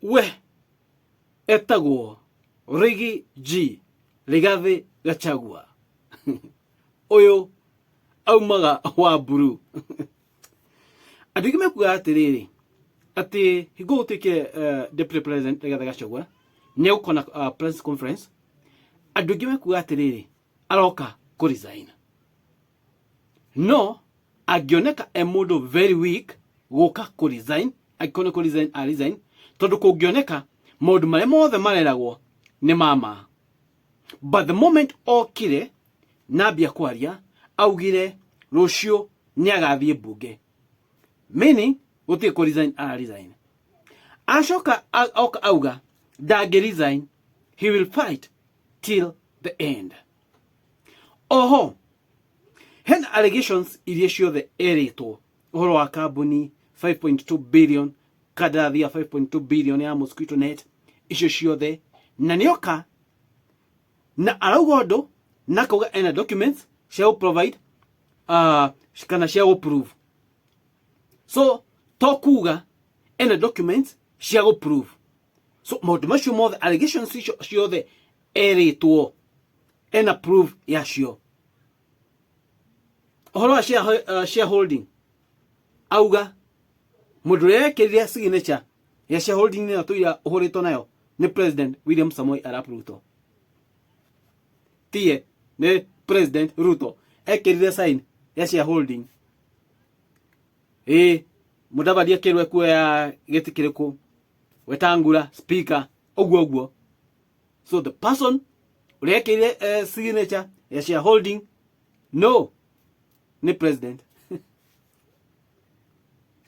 We etagwo Rigi G Rigathi Gachagua. Ũyũ aumaga wa mburu. Andũ aingĩ mekuga atĩrĩrĩ, atĩ hingo gũtuĩke deputy president Rigathi Gachagua nĩ egũkorwo na press conference, andũ aingĩ mekuga atĩrĩrĩ, aroka kũ resign. No angĩoneka e mũndũ very weak gũka kũ resign, angĩkorwo nĩ kũ resign a resign, tondũ kũngĩoneka maũndũ marĩa mothe mareragwo nĩ mama. But the moment okire na ambia kwaria, augire rũciũ nĩ agathiĩ mbunge, meaning gũtirĩ kũ resign a resign. Acoka oka auga ndangĩ resign, he will fight till the end. Oho hena allegations iria ciothe erĩtwo ũhoro wa kambuni 5.2 billion, kandarathi ya 5.2 billion ya mosquito net, icio ciothe, na nĩoka na arauga ũndũ na akauga ena documents cia gũ provide kana cia gũ prove. So to kuga ena documents cia gũ prove. So maũndũ macio mothe, allegations icio ciothe erĩtwo, ena proof yacio. Ũhoro wa shareholding, auga mũndũ ũrĩa wekĩrire signature ya shareholding ĩno tũira ũhũrĩtwo nayo nĩ President William Samoei Arap Ruto, tiye nĩ President Ruto ekĩrire sign ya shareholding. Ĩ Mudavadi akĩrwo ekuoya gĩtĩ kĩrĩkũ, Wetangula speaker, ũguo ũguo. So the person ũrĩa ekĩrire signature ya shareholding no nĩ president.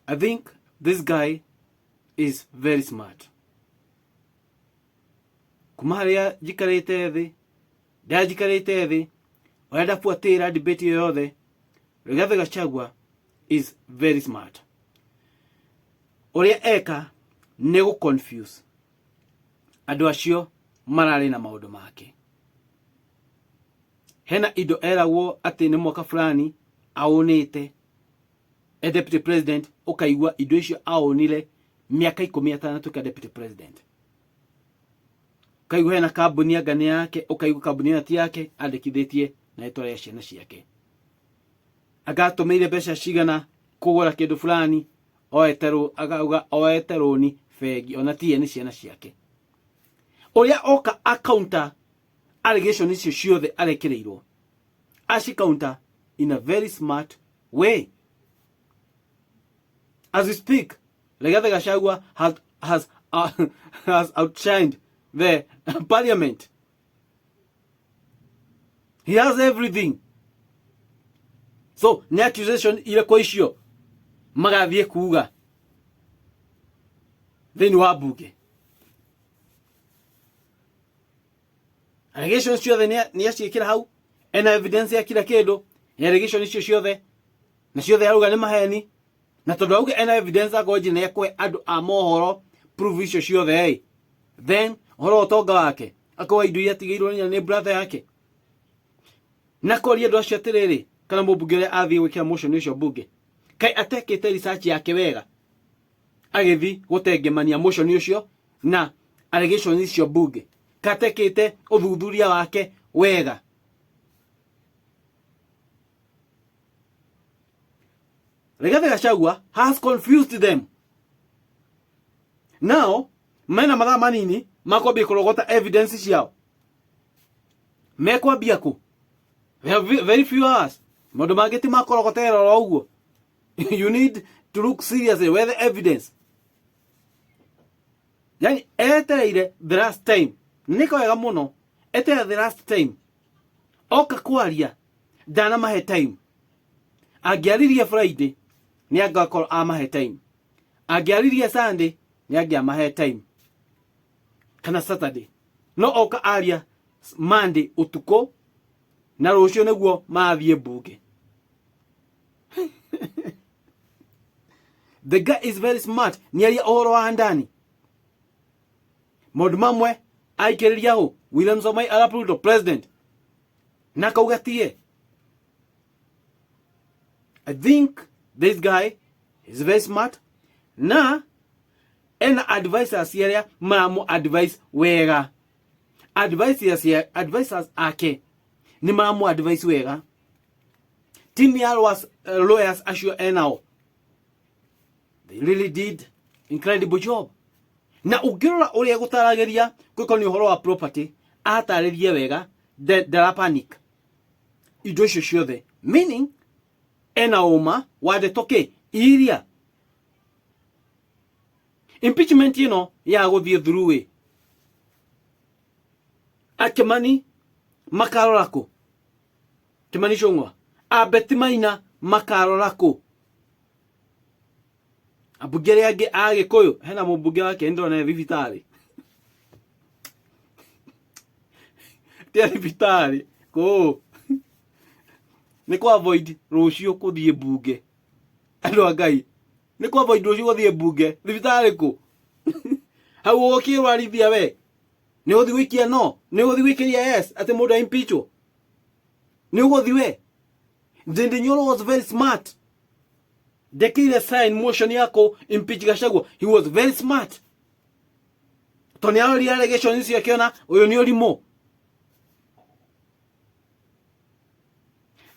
I think this guy is very smart. Kuma harĩa njikarĩte thĩ, ndarĩa njikarĩte thĩ, ũrĩa ndabuatĩra debate ĩyo yothe, Rigathi Gachagua is very smart. Ũrĩa eka nĩ gũ confuse andũ acio mararĩ na maũndũ make. Hena indo eragwo atĩ nĩ mwaka fulani aũnĩte e deputy president, ũkaigua indo icio aũnire mĩaka 10 atanatuĩka deputy president. Ũkaigua hena kambuni anga nĩ yake, ũkaigua kambuni ĩyo ti yake, andĩkithĩtie na rĩtwa rĩa ciana ciake. Anga atũmĩire mbeca cigana kũgũra kĩndũ fulani, oete akauga oete rũni bengi, ona tiye nĩ ciana ciake. Ũrĩa oka acounter allegation icio ciothe arekĩrĩirwo, aci counter in a very smart way. As we speak, Rigathi Gachagua has outshined the parliament. He has everything. So nĩ accusation irĩkũ icio magathiĩ kuga thĩinĩ wa mbunge? Allegations ciothe nĩ aciĩkĩra hau, ena evidence ya kila kĩndũ ya allegation icio ciothe, na ciothe arauga nĩ maheni. Na tondũ auge ena evidence, akorwo nĩ ekũhe andũ a mohoro proof icio ciothe ĩ, then ũhoro wa ũtonga wake, akorwo indo iria atigĩirwo nĩ brother yake, na koria andũ acio atĩrĩrĩ, kana mũmbunge ũrĩa athiĩ gwĩkĩra motion ũcio mbunge, kaĩ atekĩte research yake wega agĩthi gũtengemania motion ũcio na allegation icio mbunge? Katekĩte ũthuthuria wake wega? Rigathi Gachagua has confused them. Now mena mathaa manini makwambia kũrogota evidence ciao. Mekwambia kũ? They have very few hours. Maũndũ mangĩ ti makorogotera oro ũguo. You need to look seriously where the evidence. Yani etereire the last time. Nĩ wega mũno. Etereire the last time. Oka kwaria ndanamahe time. Angĩaririe Friday nĩ angakorwo amahe time. Angĩaririe Sunday nĩ angĩamahe time, kana Saturday. No oka aria Monday ũtukũ, na rũciũ nĩguo mathiĩ mbunge. The guy is very smart. Nĩ aria ũhoro wa ndani, maũndũ mamwe aikĩrĩria hũ William Samoei Arap Ruto president, na akauga tiye. I think this guy is very smart. Na Ena advisors aria maramu advise wega. Advisors ake ni maramu advise wega. Team ya lawyers acio enao, they really did incredible job. Na ũngĩrora ũrĩa gũtaragĩria kwĩko nĩ ũhoro wa property, atarĩrie wega, ndara panic indo icio ciothe, meaning ena ũma wa ndeto kĩ iria impeachment ĩno ya gũthiĩ through ĩ akĩmani makarora kũ. Kimani Ichung'wa, Abeti Maina makarora kũ. Ambunge arĩa angĩ a Gĩkũyũ, hena mũmbunge wake ndĩrona e thibitarĩ, tia thibitarĩ kũũ nĩ kũ avoid rũciũ kũthiĩ mbunge. Andũ a Ngai, nĩ kũ avoid rũciũ gũthiĩ mbunge. Thibitarĩ kũ hau ũgũkĩrwarithia we? Nĩ ũgũthiĩ gũikia, no nĩ ũgũthiĩ gwĩkĩria yes atĩ mũndũ aimpeachwo? Nĩ ũgũthiĩ we? Ndindi Nyoro was very smart. Ndekĩire sign motion ya kũ impeach Gachagua. He was very smart tondũ nĩ arorire allegation icio, akĩona ũyũ nĩ ũrimũ.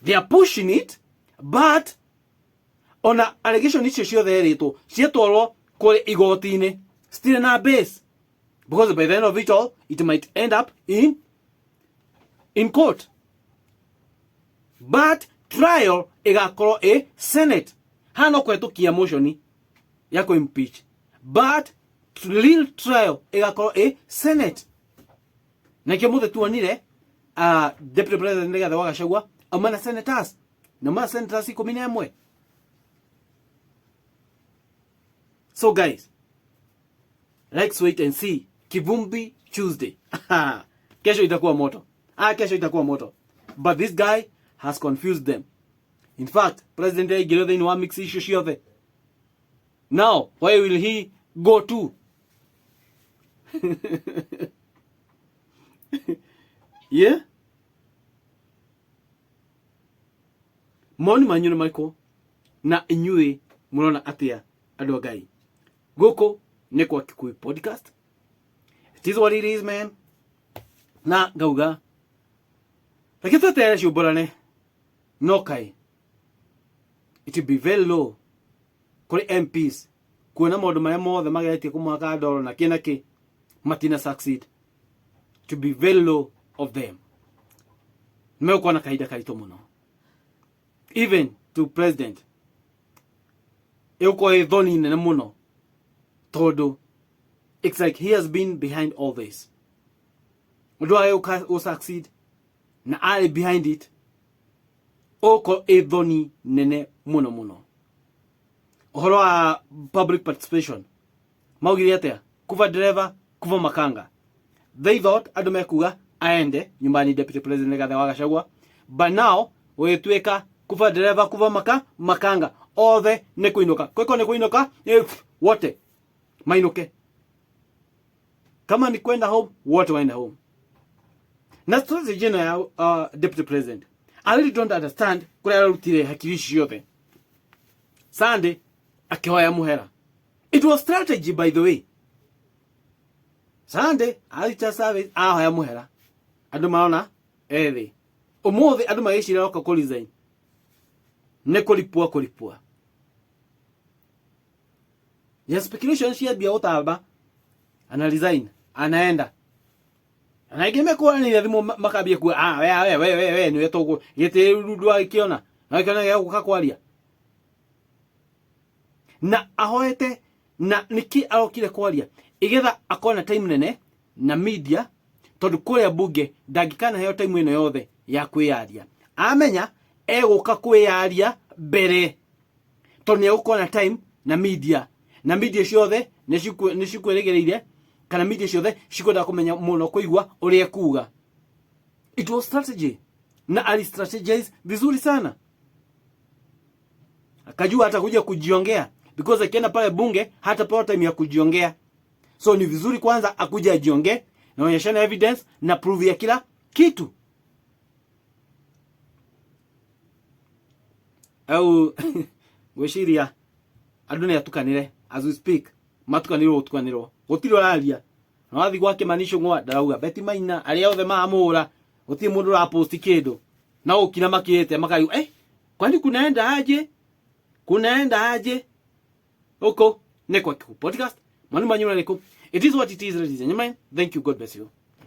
They are pushing it, but ona allegation icio ciothe erĩtwo ciatwarwo kũrĩ igoti-inĩ citirĩ na base, because by the end of it all it might end up in court, but trial ĩgakorwo ĩ Senate. Haha no kũhetũkia motion ya kũ impeach, but real trial ĩgakorwo ĩ Senate. Na kĩo mũthĩ tuonire Deputy President Rigathi wa Gachagua auma na senators, na ma senators 11. So guys, let's wait and see. Kivumbi Tuesday, kesho itakuwa moto. Ah, kesho itakuwa moto. But this guy has confused them. In fact, president aingĩrio thĩinĩ wa mix icio ciothe. Now where will he go to? Yeah, mawoni manyu nĩ marĩkũ na inyuĩ mũrona atĩa, andũ a Ngai? Gũkũ nĩ kwa Kikuyu Podcast. It is what it is, man. Na ngauga reke tweterere ciũmbũrane, no kaĩ it will be very low kũrĩ MPs kuona maũndũ marĩa mothe mageretie kũmwaka ndoro na kĩ na kĩ matina succeed. To be very low of them. Megũkorwo na kahinda karitũ mũno. Even to president ĩgũkorwo ĩ thoni nene mũno, tondũ it's like he has been behind all this. Ũndũ wage gũ succeed na arĩ behind it, ũgũkorwo ĩ thoni nene mũno mũno. Ũhoro wa public participation maugire atĩa? Kuva dereva, kuva makanga. They thought andũ mekuga aende nyumbani, Deputy President Rigathi wa Gachagua, but now gũgĩtuĩka kuva dereva, kuva makanga, othe nĩ kũinũka. Kwĩko nĩ kũinũka, wote mainũke. Kama ni kwenda home, wote waende home. Na strategy ĩno ya deputy president, I really don't understand kũrĩa ararutire hakiri ici ciothe. Sunday akĩhoya mũhera, it was strategy, by the way. Sunday aruta service, ahoya mũhera, andũ marona ethĩ. Ũmũthĩ andũ magĩciria oka kũ resign, nĩ kũripua kũripua ya speculation ciambia gũtamba, ana resign, anaenda. Na aingĩ mekũranĩria thimũ, makambia kuga, "Ah, we we we we we nĩwe tũgũ gĩtĩ rĩu ndwagĩkĩona na gĩkĩona gĩa gũka kwaria." Na ahoete na nĩkĩ arokire kwaria? Igetha akorwo na time nene na media, tondũ kũrĩa bunge ndangĩkanaheo time ĩno yothe ya kwĩyaria. Amenya egũka kwĩyaria mbere tondũ nĩ egũkorwo na time na media, na media ciothe nĩ cikwĩrĩgĩrĩire, kana media ciothe cikwenda kũmenya mũno kũigua ũrĩa ekuga. It was strategy, na ali strategize vizuri sana, akajua atakuja kujiongea, because akienda pale bunge hatapewa time ya kujiongea. So ni vizuri kwanza akuja ajiongee na onyeshane evidence na proof ya kila kitu. Au ngwĩciria andũ nĩ atukanĩre as we speak. Matukanirwo gutukanirwo gutiri uraria. Na wathi gwa Kimani Ichung'wa ndarauga Betty Maina aria othe maramũra gutiri mundu uraposti kindu na gukira makirite makaigu kwani kunaenda aje, kunaenda aje huko. Nĩ kwa Kiku Podcast. Manu manyu rĩkũ. It is what it is, ladies and gentlemen. Thank you. God bless you.